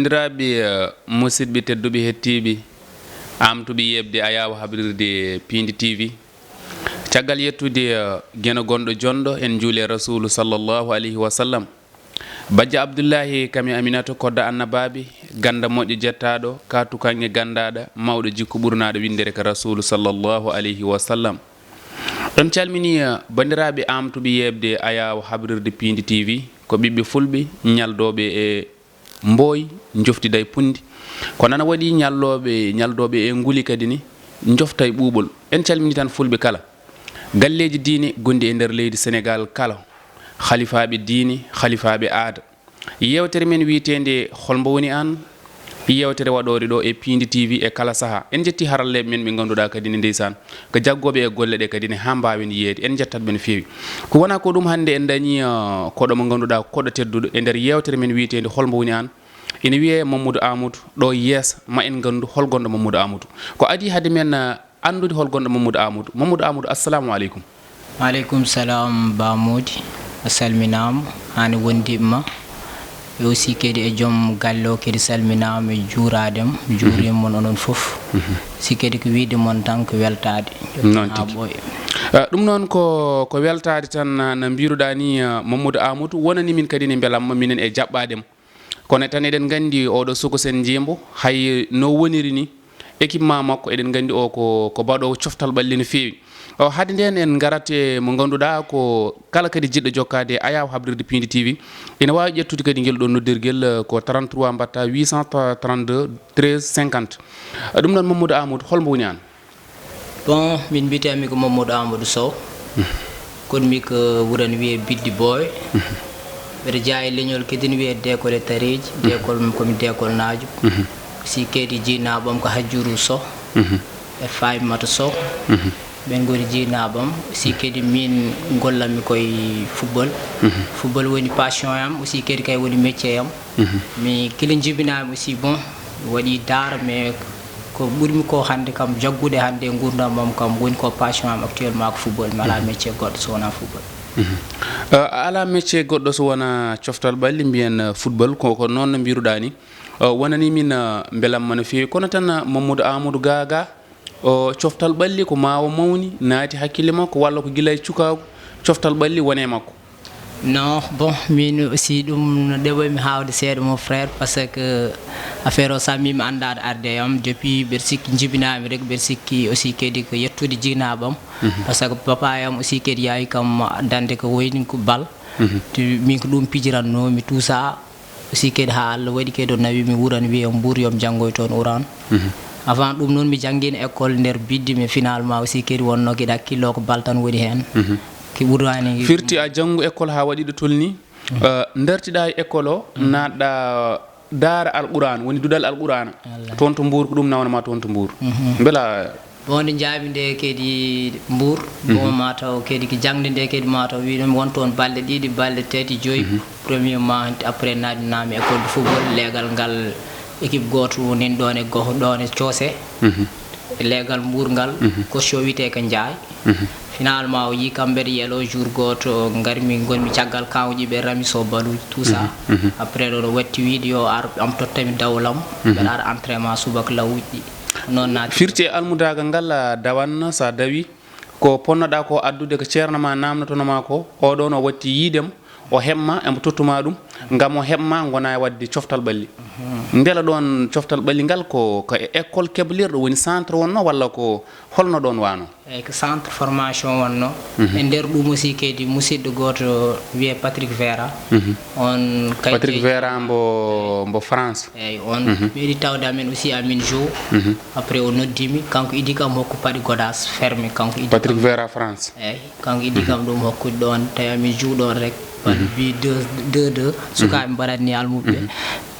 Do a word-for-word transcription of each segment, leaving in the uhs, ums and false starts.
Banndiraaɓe, eh, musidɓe tedduɓe hettiiɓe, aamtuɓe yeeɓde ayaawo habrirde Piindi T V. Caggal yettude, eh, Geno gonɗo jonɗo, en njuuli e Rasuulu sallallahu alayhi wa sallam. Bajjo Abdullahi kam e Aminata kodda annabaaɓe, ganda moƴƴo jettaaɗo, ka tukanŋe gandaaɗo, mawɗo jikku ɓurnaaɗo winndere ka Rasuulu sallallahu alayhi wa sallam. On calmini, eh, banndiraaɓe aamtuɓe yeeɓde ayaawo habrirde Piindi T V, ko ɓiɓɓe fulɓe ñaldooɓe e mbooy, njoftiday punndi. Kono ana waɗi ñallooɓe, ñaldooɓe e nguli kadi ni, njofta e ɓuuɓol. En calmini tan fulɓe kala. Galleeji diine gonɗi e nder leydi Senegaal kala. Halifaaɓe diine, halifaaɓe aada. Yeewtere men wiyeteende Hol Mbo Woni Aan? Yeewtere waɗoore ɗo e Piindi T V e kala saha. En njetti haralleeɓe men ɓe ngannduɗaa kadi ne ndeysaan ko jaggooɓe e golle ɗe kadi ne haa mbaawen yiyeede. En njettat ɓe no feewi. Ko wonaa ko ɗum hannde en dañi, ah, koɗo mo ngannduɗaa koɗo tedduɗo e nder yeewtere men wiyeteende Hol Mbo Woni Aan? Ina wiyee Mamadou Amadou ɗo yeeso ma en nganndu hol gonɗo Mamadou Amadou. Ko adii hade men, ah, anndude hol gonɗo Mamadou Amadou. Mamadou Amadou, assalamu aleykum. Maaleykum salam, Ba Moodi. A salminaama, aan e wondiiɓe ma. E aussi kadi e joom galle o kadi salminaama, e juuraade mo, juuriima mon onon fof. Si kadi ko wiyde mon tan ko weltaade. Noon haa tigi. Ɓooya. Ah, ɗum noon ko, ko weltaade tan, ah, no mbiiruɗaa ni, ah, Mamadou Amadou, wonani min kadi ne mbelamma minen e jaɓɓaade mo. Kono tan eɗen nganndi oɗo suka sen njiimbo, hay no woniri ni, équipement makko, eɗen nganndi o ko, ko baɗoowo coftal ɓalli no feewi. O, hade nden en ngarat e mo ngannduɗaa ko kala kadi jiɗɗo jokkaade e ayaawo habrirde Piindi T V, ina waawi ƴettude kadi ngel ɗon noddirgel, eh, ko trente-trois mbaɗta huit cent trente-deux treize cinquante. Ɗum noon, Mamadou Amadou, hol mbo woni aan? Bon, min mbiyetee-mi ko Mamadou Amadou Sow. Kono mi ko wuro no wiyee Biddi Boy. Mbeɗa jeyaa e leñol kadi no wiyee Deekol e Tareeji. Deekol am ko mi Deekol Naajo. Si kadi jiinaaɓam ko Hajjuru Sow. E Faymata Sow. Ɓen ngoni jiinaaɓam. Si kadi min ngollanmi ko e football. Football woni passion am, aussi kadi kay woni métier am. Mi kila jibinaami aussi, bon, mi waɗi daara, mais ko ɓurmi ko hannde kam jaggude hannde e nguurndam am kam woni ko passion am actuellement ko football. Mi alaa métier goɗɗo so wonaa football. Eh, a alaa métier goɗɗo so wonaa coftal ɓalli, mbiyen, eh, football, ko, ko noon no mbiruɗaa ni. Eh, wonani min, eh, mbelamma no feewi. Kono tan, eh, Mamadou Amadou Gaga, o coftal ɓalli ko ma o mawni, naati hakkille makko, walla ko gila e cukaagu, coftal ɓalli woni e makko? Non, bon, min aussi ɗum no ɗeɓoymi haawde seeɗa, mon frère, parce que affaire o sammiima anndaade arde e am depuis mbeɗa sikki jibinaami rek, mbeɗa sikki aussi kadi ko yettude jiinaaɓam. Parce que papa e am aussi kadi yaawi kam dañde ko woni ko bal. Te min ko ɗum pijirannoomi, tout ça. Aussi kadi haa Allah waɗi kadi o nawi mi wuran wiyee Mbour, yo mi janngoy toon Uran. Avant ɗum noon mi janngiino école nder Biddi, mais finalement aussi kadi wonno giɗo hakkillo ko bal tan woni heen. Ki Urani. Firti a janngu école haa waɗi ɗo tolni, eh, ndartiɗaa e école o, naatɗaa daara Alquraan, woni duɗal Alquraana. Wallaahi. Toon to Mbour, ko ɗum nawanma toon to Mbour. Mbela Bon, nde njaami nde kadi Mbour, bon, mataw kadi ko jaŋde nde kadi mataw wi ɗum won toon balɗe ɗiɗi, balɗe tati, joyi. Premièrement, après naatinaami école de football, leegal ngal équipe gooto wonin ɗoon e goho ɗoon e Coose. E leegal Mbour ngal, coach o wiyetee ko Njaay. Finalement, o yii kam mbeɗa yelo, jour gooto ngarmi, ngonmi caggal kawƴi ɓe, rami so baluuji, tout ça. Après ɗoon o watti wiide yo ar, am tottami dawlam, mbeɗa ara entraînement subaka lawuuji ɗi. Noon naati. Firti e almudaagal ngal, a dawan, so a dawi, ko ponnoɗaa ko addude ko ceerno ma naamnotono ma ko, o ɗoon o watti yiidem, o heɓma, embo tottuma ɗum, ngam o heɓma ngona e waɗde coftal ɓalli. Mbela ɗoon coftal ɓalli ngal ko, ko e école keblirɗo woni centre wonno walla ko holno ɗoon wano? Eyi, ko centre formation wonno. E nder ɗum aussi kadi musidɗo gooto wiyee Patrick Vera. On kay Patrick jeyi Vera mbo, mbo France. Eyi, on meeɗi tawde amen aussi, amin jour. Après o noddimi, kanko idi kam hokku paɗi godas fermé, kanko idi Patrick kam. Vera France. Eyi, kanko idi kam ɗum hokkude ɗoon, tawi amin jour ɗoon rek. Balbi deux deux deux, sukaaɓe mbaɗatni almuɓe.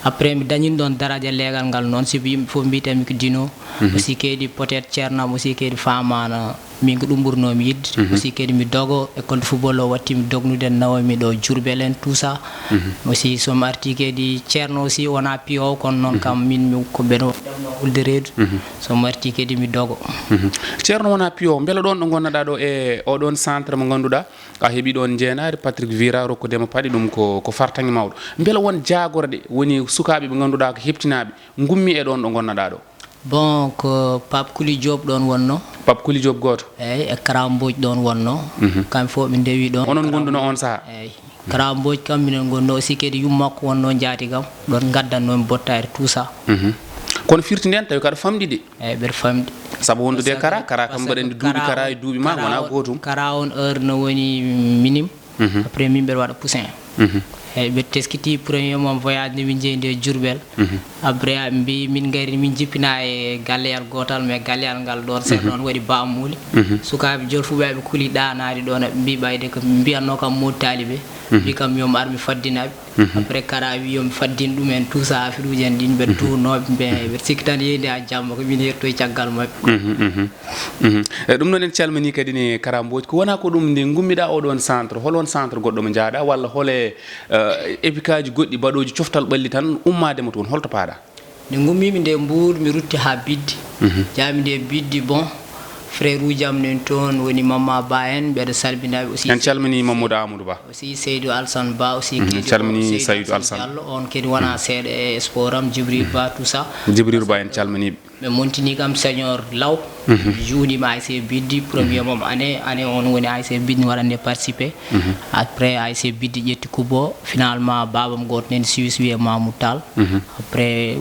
Après mi dañin ɗoon daraja leegal ngal noon, sibu yimɓe fof mbiyatami ko Dino. Aussi kadi peut-être ceernam aussi kadi faamaano. Min ko ɗum ɓurnoomi yiɗde. Mhm. Aussi kadi mi dogo, école de football o watti mi dognude, nawa mi ɗo Diourbel en, tout ça. Mhm. Aussi so mi arti kadi Ceerno aussi wona piyo, kono noon kam min mi ko mbeɗo damno hulde reedu. Mhm. So mi arti kadi mi dogo. Mhm. Ceerno wona piyo, mbela ɗon ɗo ngonnoɗaa ɗo e oɗon centre mo ngannduɗaa a heɓi ɗon njeenaari, Patrick Vieira rokkude mo paɗe, ɗum ko, ko fartaŋŋe mawɗo. Mbela won jaagorɗe woni sukaaɓe ɓe ngannduɗaa ko heɓtinaaɓe ngummi e ɗon ɗo ngonnoɗaa ɗo? Bon, ko Pape Kouly Diop ɗon wonno. Pape Kouly Diop gooto? Eeyi, e Kara Mbodj ɗon wonno. Mhm. Kamɓe fof ɓe ndewi ɗon. Onon ngonduno on saha? Eeyi. Kara Mbodj kam minen ngonno aussi kadi yumma makko wonno jaati kam. Ɗon ngaddanno mi bottaari tout ça. Mhm. Kono firti nden tawi kaɗa famɗi de. Eeyi, mbeɗa famɗi. Sabu wondude e Kara, Kara kam mbaɗen duuɓi Kara e duuɓi ma wona gootum. Kara on heure no woni minime. Mhm. Après min mbeɗa waɗa poussin. Mhm. Eeyi, ɓe teskiti premier mon voyage nde min njeyi nde Diourbel. Mhm. Après ɓe mbi min ngari min jippina e galleyal gootal, mais galleyal ngal ɗon seeɗa ɗon waɗi baamuuli. Mhm. Sukaaɓe jolfuɓe ɓe kuli ɗaanaade ɗon, ɓe mbi ɓayde ko mbiyatno kam Mody Talibé. Mhm. Mbi kam yo mi ar mi faddinaɓe. Mhm. Après Kara wi yo mi faddin ɗumen tout ça, affaire uji en ɗin ɓe tuurnooɓe ɓe, ɓe sikki tan yeyde ha jamma ko min hettoy caggal maɓɓe. Mhm, mhm. Mhm. E, ɗum noon en calminii kadi ne Kara Mbodj. Ko wona ko ɗum nde ngummiɗaa oɗon centre, hol on centre goɗɗo mo njaaɗaa walla hole, eh, epikaaji goɗɗi baɗooji coftal ɓalli tan ummaade mo toon, holto paaɗaa? Nde ngummiimi nde Mbuur, mi rutti haa Biddi. Mhm. Jaami nde Biddi, bon, frère uji am nen toon woni Mamma Ba en, mbeɗa salminaɓe aussi. En calminii Mamadou Amadou Ba. Aussi Seydou Alsane Ba aussi. Mhm, kadi calminii Seydou Seydou Alsane Alsane. Diallo, on kadi wona seeɗa e sport am, Djibril Ba, tout ça. Djibril Ba en calminii ɓe. Ɓe montini kam senior law. Mhm. Mi juunima A S C Biddi, premier mom année, année on woni A S C Biddi mi waɗande participé. Mhm. Après A S C Biddi ƴetti coupe o, finalement babam goto nen Suisse wiyee Mamoud Tall. Mhm. Après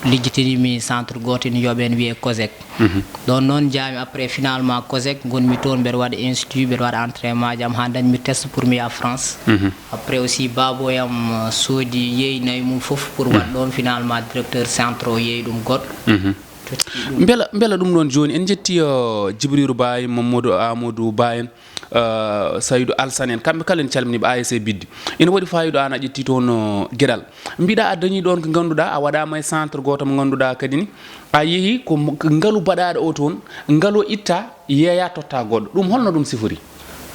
lijjitinimi centre goto ene yooɓe ene wiyee COSEC. Mhm. Ɗon noon njaami après finalement COSEC, ngonmi toon mbeɗa waɗa institut, mbeɗa waɗa entraînement ji am haa dañmi test pour mi yaha France. Mhm. Après aussi baabo yam, euh, soodi yeeyi nayi mum fof pour waɗ ɗon finalement directeur centre o yeeyi ɗum goɗɗo. Mhm. Totti ɗum. Mbela, mbela ɗum ɗon jooni en njetti, euh, Djibriru Ba en, Mamadou Amadou Ba en, euh, Saydou Alsane en, kamɓe kala en calmini ɓe A S C Biddi. Ina waɗi faayiida an a ƴetti toon, euh, geɗal. Mbiɗa a dañi ɗon ko ngannduɗaa a waɗaama e centre gooto mo ngannduɗaa kadi ni a yehi ko mo-, ko ngalu baɗaaɗo o toon, ngalu o itta yeeya totta goɗɗo. Ɗum holno ɗum sifori?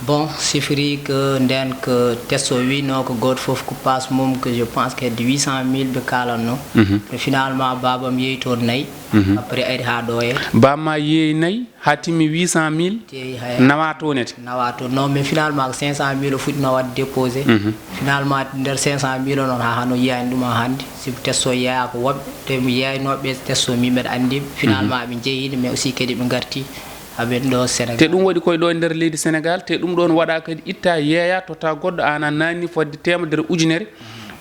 Bon, sifori ko nden ko test o wino ko gooto fof ko passe mum que je pense que de huit cent mille ɓe kaalanno. Mhm. Mais finalement babam yeeyi toon nayi. Mhm. Après ari haa ɗo e. Bamma yeeyi nayi haa timmi huit cent mille. Yeeyi haya. Nawa toon ete. Nawa toon. Non, mais finalement ko cinq cent mille o fuɗɗino waɗde déposé. Mhm. Finalement nder cinq cent mille o noon haa hano yiyani ɗum haa hannde. Sibu test o yeeya ko woɓɓe, te mi yeeynooɓe test o min mbeɗa anndi. Finalement ɓe njehiino, mais aussi kadi ɓe ngarti. Aɓen ɗo Sénégal. Te ɗum waɗi koye ɗo e nder leydi Sénégal, te ɗum ɗon waɗa kadi itta yeeya totta goɗɗo, an a nanni fodde temedere ujunere.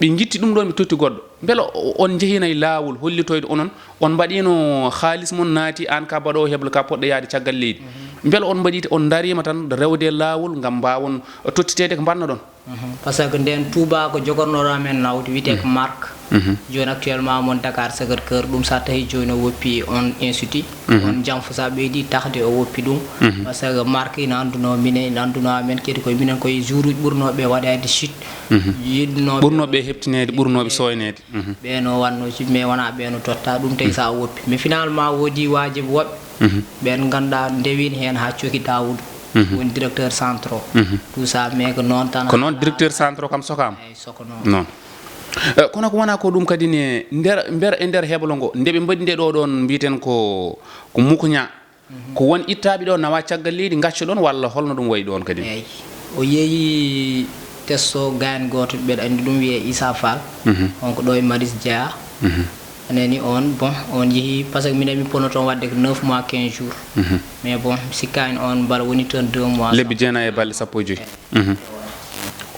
Ɓe njitti ɗum ɗon ɓe totti goɗɗo. Mbela o-, on njehina e laawol hollitoyde onon, on mbaɗino haalis mon naati an ka baɗowo heblo ka poɗɗo yaade caggal leydi. Mbela on mbaɗi on darima tan rewde e laawol ngam mbawon tottiteede ko mbannoɗon? Mhm. Par ce que nden Touba ko jogornoɗo amen nawde wiyetee ko marque. Mhm. Jooni actuellement mon Dakar Sacré-Cœur, ɗum sa tawi jooni o woppi on institut, on jamfo sa ɓeydi taxde o woppi ɗum. Mhm. Par ce que marque ina annduno minen, ina annduno amen kadi koye minen koye jour uji ɓurnooɓe waɗeede chute. Mhm. Yiɗnooɓe ɓurnooɓe heɓtineede, ɓurnooɓe soyneede. Mhm. Ɓeeno wanno ci, mais wona ɓeeno totta ɗum tawi sa woppi. Mais finalement woodi waajibi woɓɓe Mhm. ɓen ngannduɗaa ndewin heen haa coki Daawudu. Mhm. Woni directeur centre o. Mhm. Tout ça, mais ko noon tan. Ko noon directeur centre o kam sokaama? Eeyi, soko noon. Noon. Eh, kono ko wona ko ɗum kadi ne nder, nder, e nder heblo ngo, nde ɓe mbaɗi nde ɗo ɗon mbiyeten ko, ko Mukuña. Mhm. Ko won ittaaɓe ɗo nawa caggal leydi, ngacco ɗon walla holno ɗum wayi ɗon kadi? Eeyi. O yeeyi testo gaayen gooto, mbeɗa anndi ɗum wiyee Issa Fall. Mhm. On ko ɗo e Maris Jeya. Mhm. A nani on, bon, on yehi, par ce que minen min ponno toon waɗde ko neuf mois, quinze jours. Mhm. Mais bon, mi sikkaani on mbala woni toon deux mois. Lebbi jeenayi e balɗe sappo e joy. Mhm.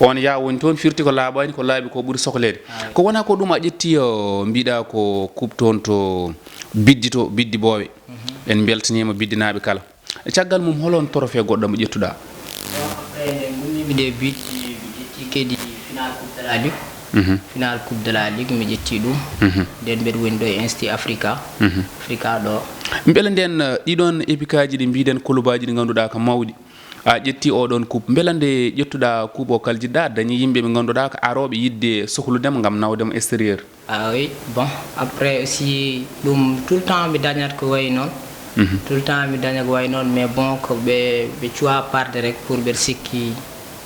On yaa woni toon, firti ko laaɓaani, ko laaɓi ko ɓuri sokleede. Ayi. Ko wona ko ɗum a ƴetti, o, mbiɗa ko coupe toon to Biddi to, Biddi Boowe. Mhm. En mbeltaniima Biddinaaɓe kala. E caggal mum, hol on trophée goɗɗo mo ƴettuɗaa? Bon, après, nde ngummiimi nde Biddi, mi ƴetti kadi final Coupe de la Ligue. Mhm. Final Coupe de la Ligue, mi ƴetti ɗum. Mhm. Nden mbeɗa woni ɗo e Institut Africa. Mhm. Africa ɗo. Mbele nden, eh, ɗiɗon epikaaji ɗi mbiɗen, kulubaaji ɗi ngannduɗaa ko mawɗi. A ƴetti oɗon coupe. Mbele nde ƴettuɗaa coupe o kal jiɗɗa, a dañi yimɓe ɓe ngannduɗaa ko arooɓe yiɗde sohludema ngam nawdema extérieur? Ah oui, bon, après aussi, ɗum tout le temps mi dañat ko wayi noon. Tout le temps mi daña ko way noon, mais bon, ko ɓe ɓe cuwa parde rek pour ɓe sikki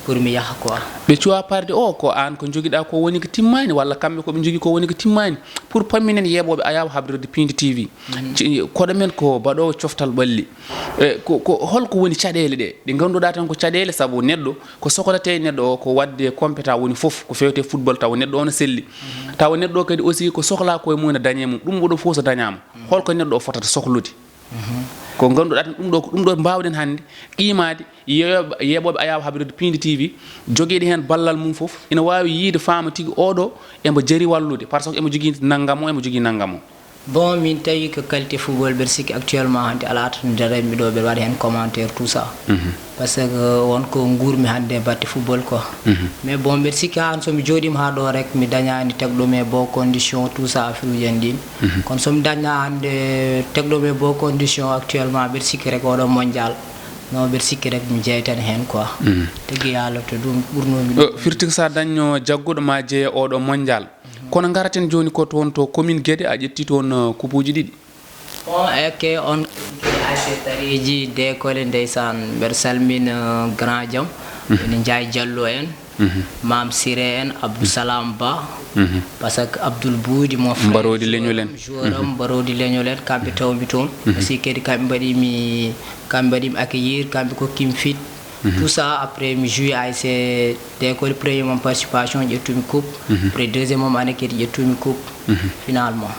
pour mi yaha quoi. Ɓe cuwa parde o, ko aan ko njogiɗaa ko woni ko timmaani, walla kamɓe ko ɓe njogii ko woni ko timmaani? Pour pamminen yeeɓooɓe Ayaawo Habrirde Piindi T V, ci- koɗo men ko baɗoowo coftal ɓalli. E, ko, ko holko woni caɗeele ɗe, ɗe ngannduɗaa tan ko caɗeele, sabu neɗɗo ko sohlata e neɗɗo o ko waɗde compétent woni fof ko fewte football, tawa neɗɗo o no selli. Tawa neɗɗo o kadi aussi ko sohlaa ko e mum ene dañee mum, ɗum oɗo fof so dañaama, holko neɗɗo o fotata sohlude? Ko ngannduɗaa tan ɗum ɗo, ko ɗum ɗo mbaawɗen hannde qiimaade yeeɓooɓe, yeeɓooɓe Ayaawo Habrirde Piindi T V, jogiiɗo heen ballal mum fof, ina waawi yiyde faama tigi oɗo embo jari wallude, par ce que embo jogii nanngam o, embo jogii nanngam o. Bon, min tawi ko qualité football mbeɗa sikki actuellement hannde alaa tan daranmi ɗo mbeɗa waɗa heen commentaire tout ça. Par ce que won ko nguurmi hannde e batte football quoi. Mais bon, mbeɗa sikki haa so mi jooɗiima haa ɗo rek mi dañaani tagɗo mi e bon condition tout ça, affaire uji en ɗin. Kono so mi dañaa hannde tagɗo mi e bon condition actuellement, mbeɗa sikki rek oɗo mondial, non, mbeɗa sikki rek mi jeytan heen quoi. Tigi Yallah, to ɗum ɓurnoomi ɗum. Firti ko so a dañno jagguɗo ma jeeye oɗo mondial. Kono ngaraten jooni ko toon to commune Guédé, a ƴetti toon, uh, kupuuji ɗiɗi. Bon, ekke on A C Tareji, Dekole, ndeysaan, mbeɗa salmina, uh, grand jam, ene Njaay Jallo en, Maam Sire en, Abdou Salam Ba, parce que Abdoul Boudi, mon frère, Mbaroodi joueur Leñol en. Am, joueur am, Mbaroodi Leñol en, kamɓe tawmi toon. Aussi kadi kamɓe mbaɗimi, kamɓe mbaɗimi accueillir, kamɓe kokkimi fit. Tout ça, après mi joue A S C Dekole, premier mom participation, ƴettumi coupe. Après deuxième mom année kadi ƴettumi coupe, finalement.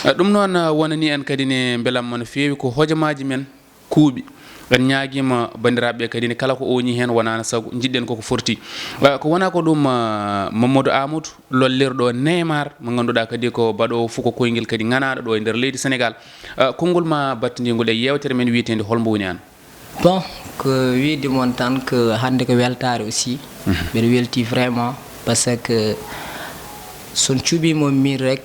Eh, ɗum noon, eh, wonani en kadi ne mbelamma no feewi, ko hojomaaji men kuuɓi. En ñaagiima banndiraaɓe ɓe kadi ne kala ko ooñi heen wonaano sago, njiɗɗen koko forti. Eh, ko wona ko ɗum, eh, Mamadou Amadou, lollirɗo Neymar, mo ngannduɗaa kadi ko baɗoowo fuko koyngel kadi ŋanaaɗo ɗo e nder leydi Sénégal. Eh, konngol ma battindiingol e yeewtere men wiyeteende Hol mbo woni aan? Bon, ko wiyde mon tan ko hannde ko weltaare aussi. Mbeɗa welti vraiment, parce que so on cuɓiima min rek,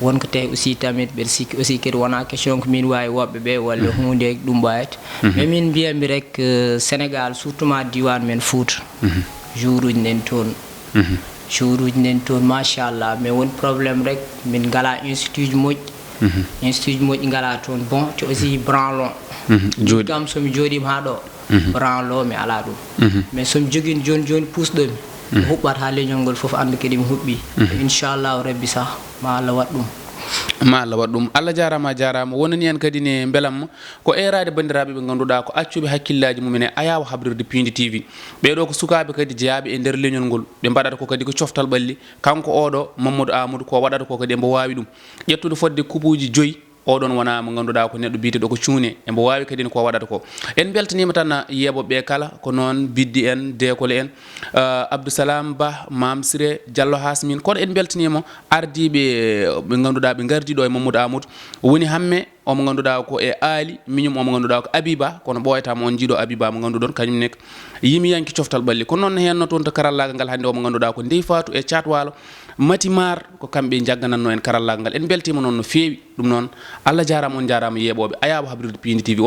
won ko tawi aussi tamit mbeɗa sikki aussi kadi wonaa question ko min waawi woɓɓe ɓe walla huunde ɗum ɓaawata. Mais min mbiyanmi rek, euh, Sénégal, surtout ma diiwaan men Fuuta, jour uji nen toon. Jour uji nen toon, machallah, mais won problème rek, min ngalaa institut ji moƴƴi. Institut ji moƴƴi ngalaa toon. Bon, te aussi branlon. Jooɗi. Kam so mi jooɗiima haa ɗo, branlon mi alaa ɗum. Mais so mi jogiino jooni jooni puusɗo mi, mi huɓɓat haa leñol ngol fof annda kadi mi huɓɓi. Inchallahu Rabbi sah, ma Allah waɗ ɗum. Ma Allah waɗ ɗum. Allah jaaraama, a jaaraama. Wonani en kadi ne mbelamma ko eeraade banndiraaɓe ɓe ngannduɗaa ko accuɓe hakkillaaji mumen e Ayaawo Habrirde Piindi T V. Ɓee ɗo ko sukaaɓe kadi jeyaaɓe e nder leñol ngol. Ɓe mbaɗata ko kadi ko coftal ɓalli. Kanko oɗo, Mamadou Amadou, ko waɗata ko kadi embo waawi ɗum. Ƴettude fodde kupuuji joyi, oɗon wona mo ngannduɗaa ko neɗɗo biyeteeɗo ko cuune. Embo waawi kadi ko waɗata ko. En mbeltaniima tan yeeɓooɓe ɓe kala, ko noon Biddi en, Dekole en, eh, Abdou Salam Ba, Maam Sire, Jallo Hasmin. Kono en mbeltaniima ardiiɓe ɓe ngannduɗaa ɓe ngardi ɗo e Mamadou Amadou. Woni Hamme, omo ngannduɗaa ko e Aali, miñum omo ngannduɗaa ko Abiba, kono ɓooyataama on jiiɗo Abiba mo ngannduɗon, kañum ne ko yimiyanke coftal ɓalli. Ko noon heen no toon to karallaagal ngal hannde omo ngannduɗaa ko Ndey Faatu e Caat Waalo, Mati Maar, ko kamɓe njagganatno en karallaagal ngal. En mbeltiima noon no feewi. Ɗum noon, Allah jaaraama, on njaaraama yeeɓooɓe Ayaawo Habrirde Piindi T V.